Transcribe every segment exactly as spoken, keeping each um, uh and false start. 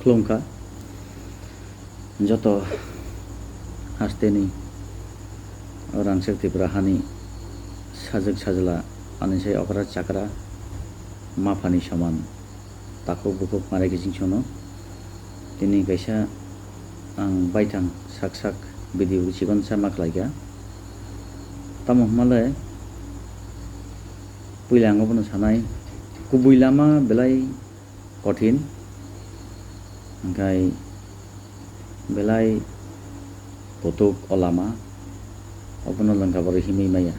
Khulumkha joto hasteni o rangchak Tripura hani sajwk sajla, ani sai okra chakra maphani soman takhuk bukhuk marai kiching sono. Tini kaisa ang baithang sak sak video chikon sama khlaikha. Tamo hwnmale puila ang obono sanai, kubui lama belai kothin, hwnkhe belai kutuk o lama, obono lwngkha borok himwi maya.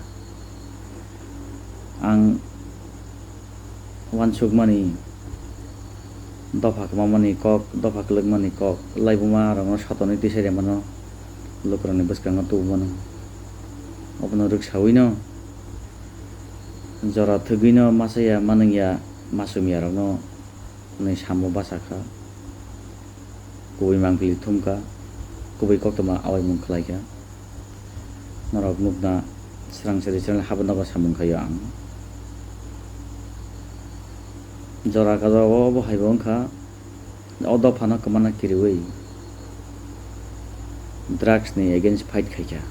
Ang uansukmani dopha kwmamani kok, dopha kwlwkmani kok, laibuma rokno sotonwi tisai rwmano, lukurokni bwskango tubumano, obono rwksawino jora thwgwino machaya manwngya, machumya rokno hwnwi samo bachakha. Kubui mangpili thumkha, kubui koktwma awaimung khlaikha. Norok nukna swrang sari channel habo nogo samung khaio ang. Jora kajao obo haibo wngkha, o dophano kwmana kiriwi drugs ni against fight khaikha,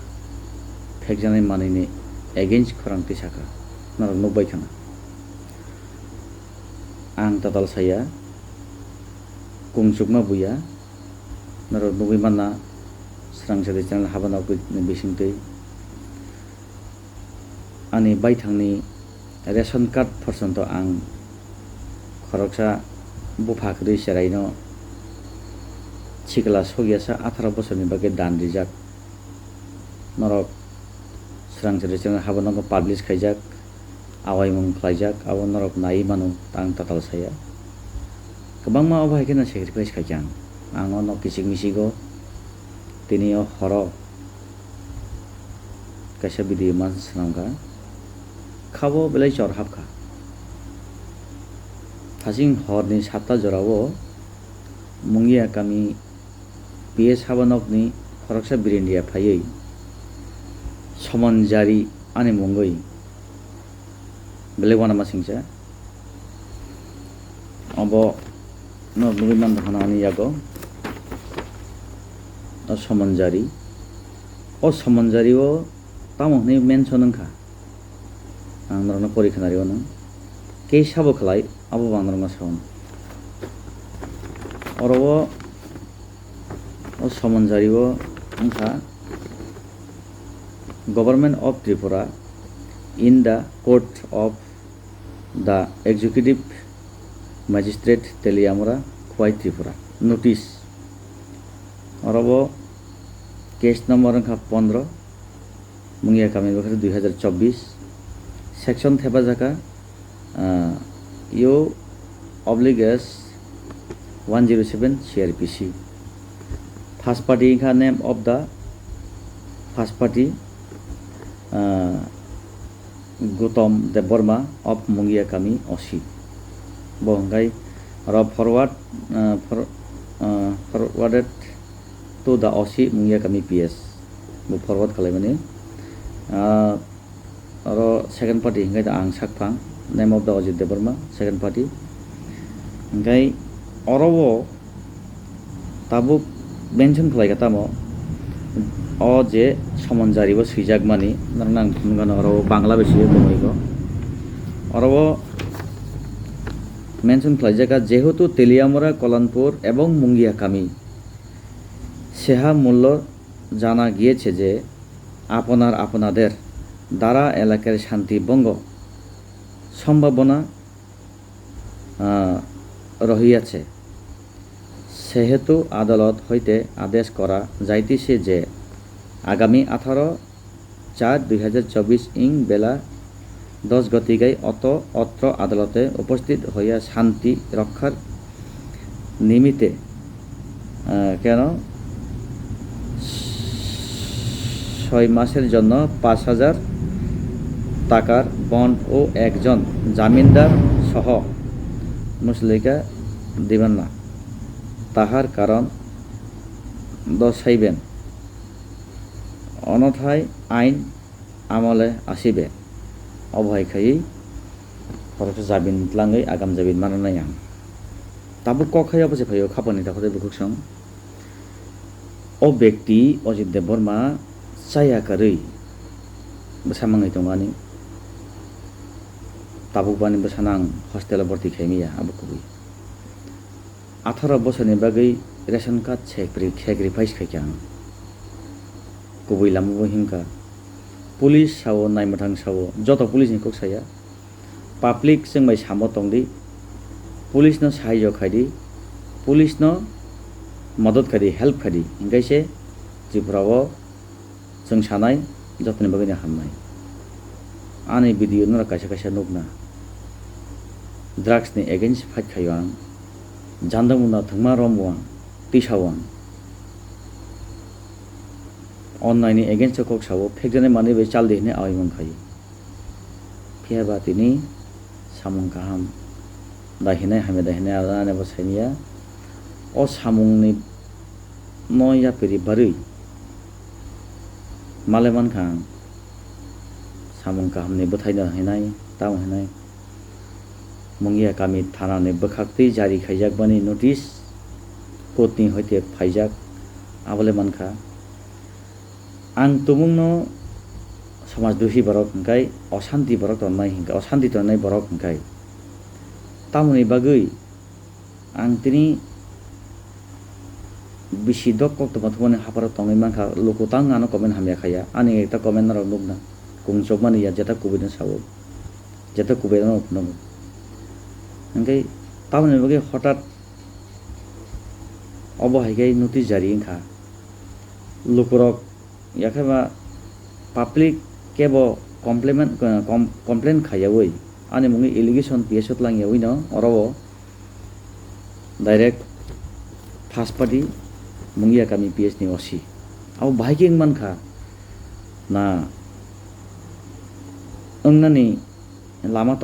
phekjaknai manwini against khorang tisakha, norok nukbai khana. Ang tatal saya, kungchukma buya, norok nugwi manna, swrang sari channel haba nogwi bisingtwi ani baithangni ration card porjonto ang khoroksa bupha kwrwi cheraino sikla sokyasa atharo bosorni bagwi dan rijak. Norok swrang sari channel habo nogo publish khaijak, awaimung khlaijak, abo norok naiwi mano, ang tatal saya. Kwbangma obo hai kheno sacrifice khaikha ang. Ang ono kichik michigo tini o horo kaisa video ma swnamkha. Khabo belai chor hapkha. Thaching horni satta jorao Mungia kami P S habanokni khoroksa birindia phaiwi Somonjari ani mungwi belai uanamasingcha. Obo no nugwi manrwkha ani yago. O Somonjari, o Somonjari o tamo hwnwi mention wngkha? Ang norokno pori khwnarwi uano. Kei sabo khlai, abo bo ang norokno sao. Oro o, o Somonjari o wngkha Government of Tripura in the court of the Executive Magistrate Teliamura, Khwai Tripura. Notice. Oro o case number wngkha pondro. Mungia kami bakhari dui hazar chobbish, section thepajaka, ah, U obliges one zero seven C R P C. First party wngkha name of the first party, ah, Gautam Debbarma of Mungia kami O C. Bo hwnkhe oro forward, ah, for-, ah, forwarded to the O C Mungia kami P S. Bo forward khlaimani. Ah, oro second party hwnkhe ang sakphang, name of the Ajit Debbarma, second party. Hwnkhe oro o tabuk mention khlaikha tamo, o je Somonjari o swijakmani, norokno ang phunukgano oro o Bangla bai swijak tongmani kho. Oro o mention khlaijak kha, jehetu Teliamura, Kolanpur ebong Mungia kami সেহা মূল্য জানা গিয়েছে যে আপনার আপনাদের দ্বারা এলাকার শান্তি ভঙ্গ সম্ভাবনা, আহ, রহিয়াছে। সেহেতু আদালত হইতে আদেশ করা যাইতেছে যে আগামী আঠারো চার দুই হাজার চব্বিশ ইং বেলা দশ ঘটিকায় অত অত্র আদালতে উপস্থিত হইয়া শান্তি রক্ষার নিমিত্তে, আহ, কেন ছয় মাসের জন্য পাঁচ হাজার টাকার বন্ড ও একজন জামিনদার সহ মুচলেকা দিবেন না, তাহার কারণ দর্শাইবেন, অন্যথায় আইন আমলে আসিবে। Obo hai khaiwi khoroksa jabin tlangwi agam jabin mananai ang. Tabuk kok hai obo se phaio khapani dakhote bukhuk song. O bekti Ojit Debbarma chaya kwrwi bwsa mangwi tongo ani. Tabuk bani bwsano ang hostel o borti khaimaya abo kubui. Atharo bosorni bagwi ration card sacrifice khaikha ang. Kubui lama bo himkha. Police sao, naimwthang sao, joto police ni kok saya. Public chwng bai samo tongdi, police no sahayjo khaidi, police no modot khaidi, help khaidi, hinkhe se Tripura o chwng sanai jotoni bagwi no hamnai. Ani video norok kaisa kaisa nukna, drugs ni against fight khaio ang, jandamuna thwngma romwang, tisawang, onnai ni against o kok sao, phekjaknai manwi bai chaldi hinwi awi mung khaio. Phiya ba tini samung kaham da hinai hamya da hinai aro ani bo saimanya. O samung ni no yapiri barwi male mankha ang samung kaham ni bwthai no hinai tamo hinai. Mungia kami thana ni bwkhak twi jari khaijak bani notice court ni hoite phaijak abole mankha. Ang tumungno samaj duhi borok hwnkhe, osanti borok tongnai hwnkhe, osanti tongnai borok hwnkhe. Tamoni bagwi ang tini bisi dok kok tongma thumani hapharo tongwi mankha, luku tang ano comment hamya khaiya, ani ekta comment norok nukna kung chopmani ya, jeta kubui no sao, jeta kubui no phunukgo. Hwnkhe tamoni bagwi hothat obo hai khe notice jari wngkha, lukurok. Yakhe ba public kebo compliment, com-, complain khaiyaui ani mungwi allegation P S o twlang yaui no oro o direct first party Mungia kami P S ni O C. Abo bahai khe wngmankha na wngnani lama